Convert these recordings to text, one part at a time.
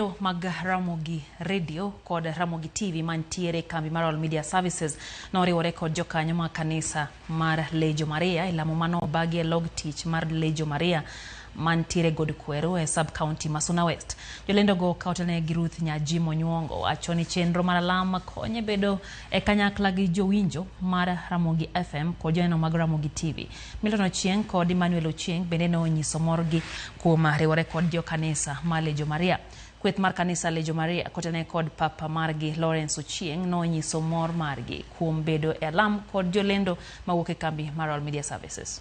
Jolendo mag Ramogi Radio kod Ramogi TV mantiere e kambi mar All Media Services noriwore kod jokanyo mag kanisa mar Lejo Maria e lamo mane obagi e log tich mar Lejo Maria mantiere God Kweru e sub county ma Suna West. Jolendogo ka otelnegi gi Ruth Nyajim Onyuongo wacho ni chenro mar alam konye bedo e kanyakla gi jowinjo mar Ramogi FM kod joneno mag Ramogi TV. Milton Ochieng kod Emmanuel Ochieng bende ne onyiso morgi kuom riwore kod jo kanisa mar Lejo Maria. Kweth mar kanisa Lejo Maria kotene kod papa margi Lawrence Ochieng nonyiso mor margi kuom bedo e alam kod jolendo mawuok e kambi mar All Media Services.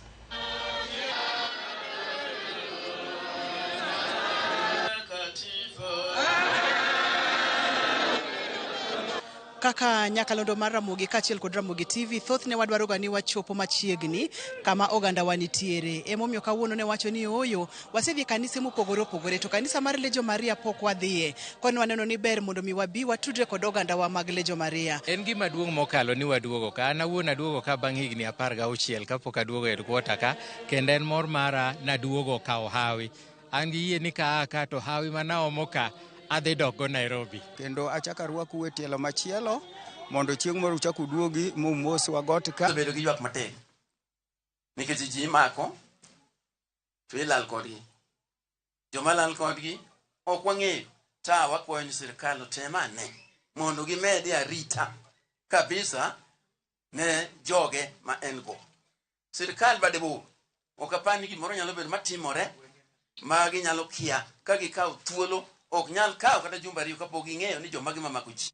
Kaka nyakalondo mar Ramogi kaachiel kod Ramogi TV, thothne wadwaroga ni wachopo machiegni kama ogandawa nitiere. Emomiyo kawuono ne wacho ni ooyo, wasedhi e kanise mopogore opogore to kanisa mar Lejo Maria pok wadhiye. Koro ne waneno ni ber mondo mi wabi watudre kod ogandawa mag Lejo Maria. En gima duong' mokalo ni waduogo ka. An awuon aduogo ka bang' higni 16 kapok aduogo e headquarter ka, kendo en mor mara naduogo kawo hawi. An gi yie ni ka aa ka to hawi ma naomo ka adhi dok go Nairobi. Kendo achako arwakou e tielo machielo mondo chieng' moro uchak uduogi mumoswa got ka. Osebedo gi ywak matek nikech ji imako to ilal kodgi. Joma lal kodgi ok wang'eyo. Ta wakwayo ni sirkal otem ane mondo gimede arita kabisa ne joge ma en go. Sirkal bade bor. Ok apar ni gimoro nyalo bedo matimore ma ginyalo kia ka gikawo thuolo ok nyal kawo kata jumbe ariyo kapok ging'eyo ni joma gima mako ji.